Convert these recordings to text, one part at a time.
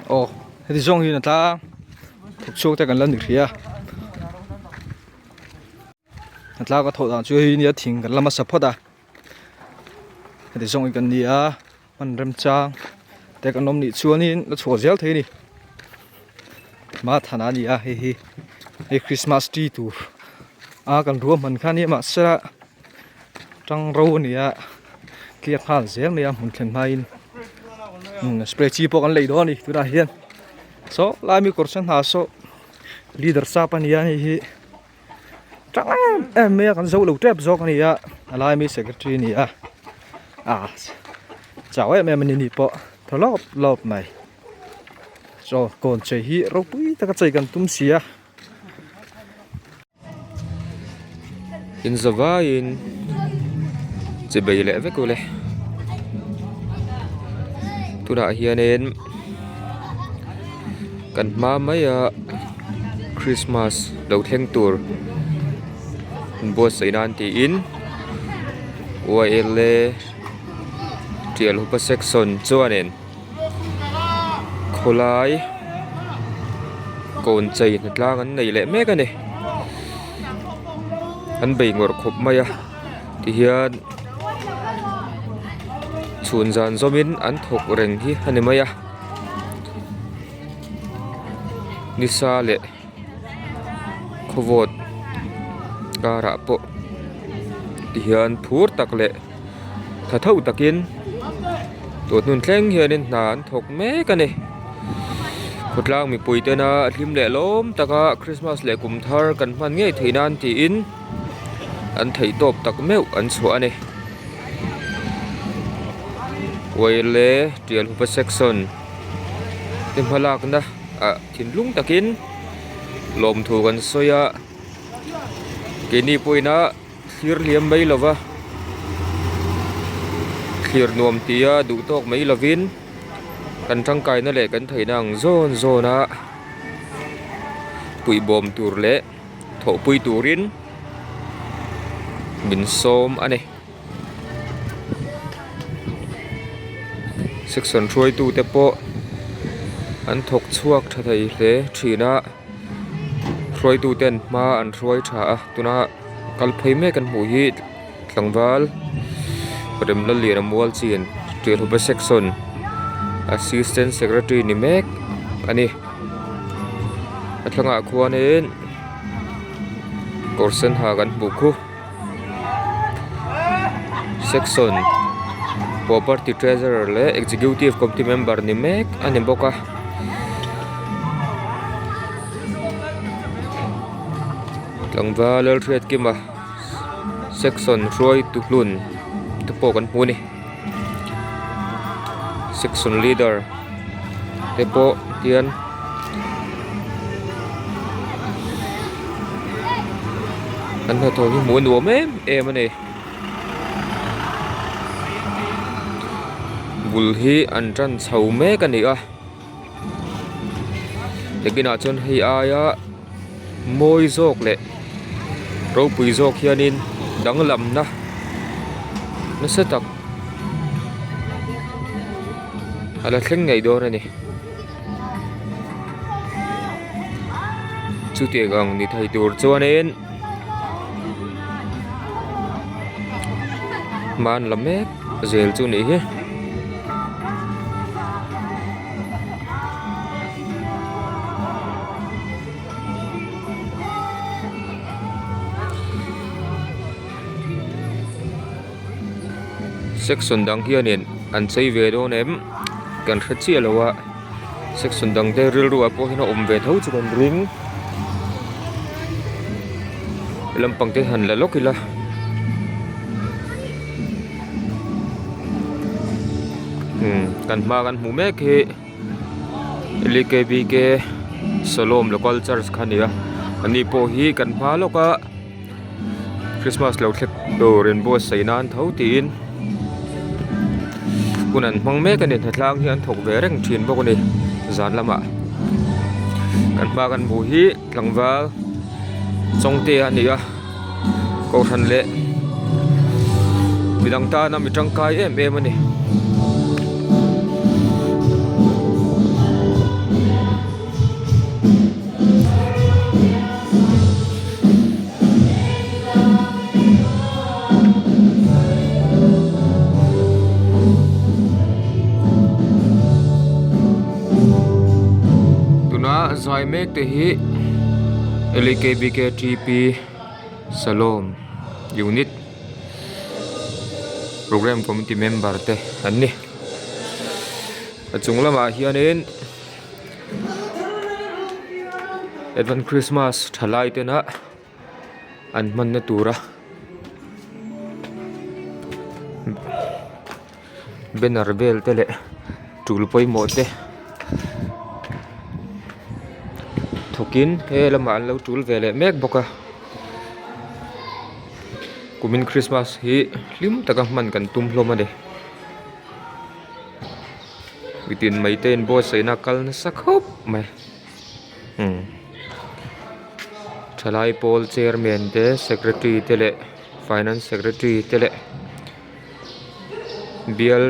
Aw heti zawng hi a tlang thawk chhuak te kan la ni hrih a a tlang a thawh dan chu hei nia thing kan la hmasa phawt a heti zawng hi kan ni a hman remchang te kan awm nih chuanin la chhuah zel thei a ni Mathana a ni a hei hi hei christmas tree tur a kan ruahman kha a nia mahse tang ro a ni a tliak nghal zel mai a hmun thlen hmain umm spray chi pawh kan lei dawn a ni tunah hian saw lai mi kawr sen ha saw leader sap a ni a hei hi tang em em mai a kan zo lo tep zawk a ni a a lai mi secretary a ni a ah chau em em a ni ni pawh thaw lawp lawp mai chaw kawn chei hi ropui taka chei kan tum si a. In zavaiin chi bei leh vek ule tunah hianin kan hma maia christmas lo thleng tur inbuatsaih nan tiin yla tial hupa section chuanin. Khawlai kawn chei hnatlang an nei leh mek a ni an bei ngawrh khawp mai a tihian chhun zan zawmin an thawk reng hi a ni mai a nisa leh khawvawt karah pawh tihian phur tak leh. Tha tho takin tun hun thleng hianin hna an thawk mek a ni khawtlang mipui tena hlim leh lawm taka krismas leh kum thar kan hman ngei theih nan tiin an theih tawp tak meuh an chhuah a ni uaile tial hupa section te hmalakna ah thinlung takin lawmthu kan sawi a keini pawhin a. Thlir liam mai lova thlir nuam tia duh tawk mai lovin kan tangkaina leh kan theihna ang zawn zawn a puihbawm tur leh thawhpui turin min sawm a ni. Section hruaitute pawh an thawk chhuak tha thei hle thin a hruaituten hma an hruai tha a tuna kal phei mek kan hmuh hi tlangval remna lian a mual chin ṭialhupa section assistant secretary ni mek a ni a thlangah khuanin kawr sen ha kan hmuh khu. Section property treasurer leh executive committee member ni mek a ni bawk a. Tlangval Lalhriatkima section hruaitu hlun te pawh kan hmu a ni section leader te pawh hian. An hnathawh hi hmuh a nuam em em a ni bul hi an tan chho mek a ni a nakinah chuan hei aia mawi zawk leh ropui zawk hianin danglamna nasa tak a la thleng ngei dawn a ni. Chutiang ang ni thei tur chuanin hman la mek zel chu nih hi. Section dang hianin an chei ve dawn em kan hre chiah lo a section dang te rilru ah pawh hian a awm ve tho chu kan ring lampang te han la lawk ila umm kan hma kan hmuh mek hi L K B K Shalom local church kha a ni a ani pawh hi kan hma lawk a. Christmas lo thlek tur in buatsaih nan tho tiin hun an hmang mek a ni hnatlang hi an thawk ve reng thin bawk a ni zan lamah kan hma kan hmuh hi tlangval chawngte a ni a kohhran leh midang tana mi tangkai em em a ni. zai mek te hi L-E-K-B-K-T-P Salom Unit Programme Committee member te an ni. A chung lamah hianin Advent Christmas thalai tena an hmanna tura banner vel te leh tul pawimawh te thawkin he lamah an lo tul ve leh mek bawk a kumin Christmas hi hlim taka hman kan tum hlawm a ni. Mitin mai te in buatsaihna a kal nasa khawp mai umm thalai pawl chairman te secretary te leh finance secretary te leh bial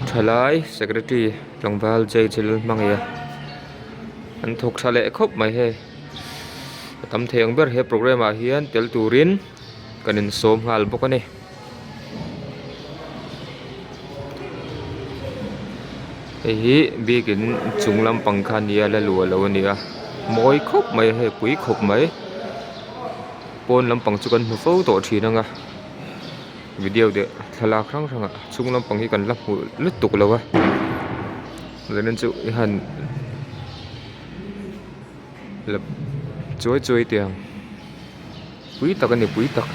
thalai secretary tlangval jay chil hmangei a an thawk tha leh khawp mai hei a tam thei ang ber he programme ah hian tel turin kan insawm nghal bawk a ni. Hei hi biakin chung lampang kha nia la luah lo a ni a mawi khawp mai a hei pui khawp mai pawn lampang chu kan hmu fo tawh thin ang a video leh thlalak hrang hrang ah chhung lampang hi kan la hmu lutuk lo a zanin chu i han la chuai chuai teh ang. Pui tak a ni pui tak.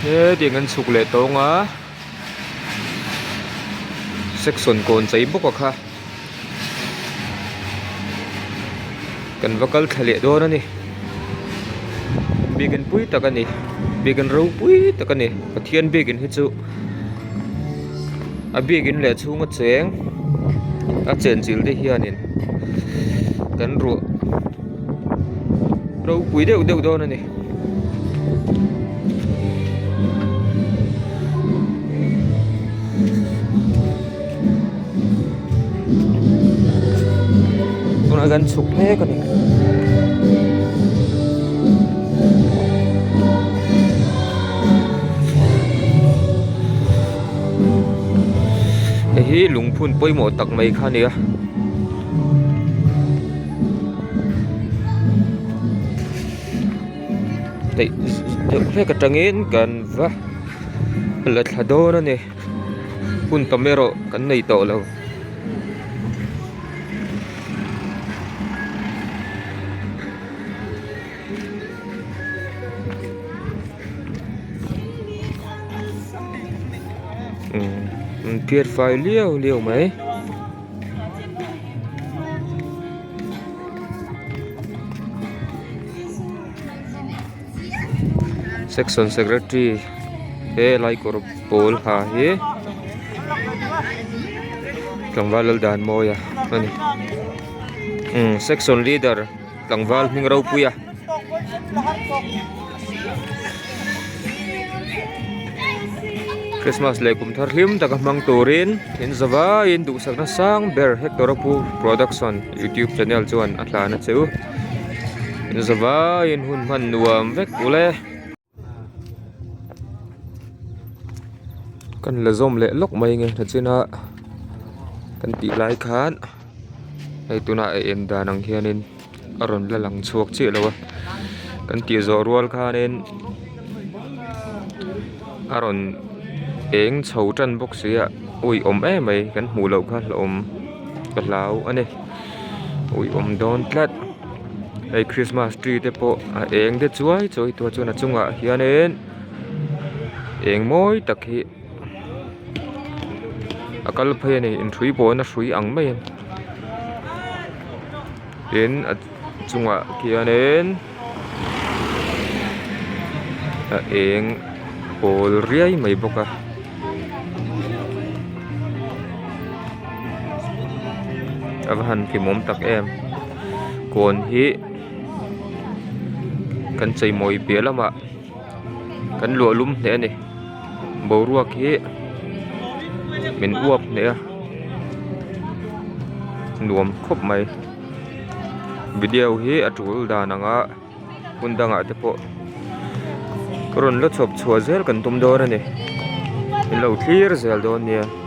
Hetiang an chhuk leh tawng a section kawn chei bawk a kha kan va kal thla leh dawn a ni biakin pui tak a ni biakin ropui tak a ni Pathian biakin hi chu a biakin leh chhunga cheng a chenchilh te hianin kan ruah ropui deuh deuh dawn a ni. Tunah kan chhuk mek a ni. Hei hi lungphun pawimawh tak mai kha a ni a. Hei deuh hlek atangin kan va la thla dawn a ni. Hun tam erawh kan nei tawh lo. Umm phiat fai liau liau mai. Section secretary he lai kawr pawl ha hi tlangval Laldanmawia a ni umm section leader tlangval hming ropuia. Christmas leh kum thar hlim taka hmang turin in zavaiin duhsakna sang ber Hector a pu production youtube channel chuan a tlan a che u in zavaiin hun hman nuam vek ule. Kan la zawm leh lawk mai nge nachina kan tih lai khan hei tunah a en dan ang hianin a rawn la lang chhuak chiah lo a kan tih zawh rual khanin a rawn eng chho tan bawk si a uiawm em mai kan hmuh loh kha hlauhawm ka hlau a ni uiawm dawn tlat hei christmas tree te pawh a eng te chuai chuai tawh a chuan a chungah hianin eng mawi tak hi a kal phei a ni inhrui pawhna hrui ang mai a ni tin a chungah khianin a eng pawl riai mai bawk a. A va han hlimawm tak em kawn hi kan cheimawi piah lamah kan luah lum hle a ni boruak hi min uap hneh a nuam khawp mai video hi a tul dan ang a hmun dangah te pawh rawn la chhawp chhuah zel kan tum dawn a ni. In lo thlir zel dawn nia.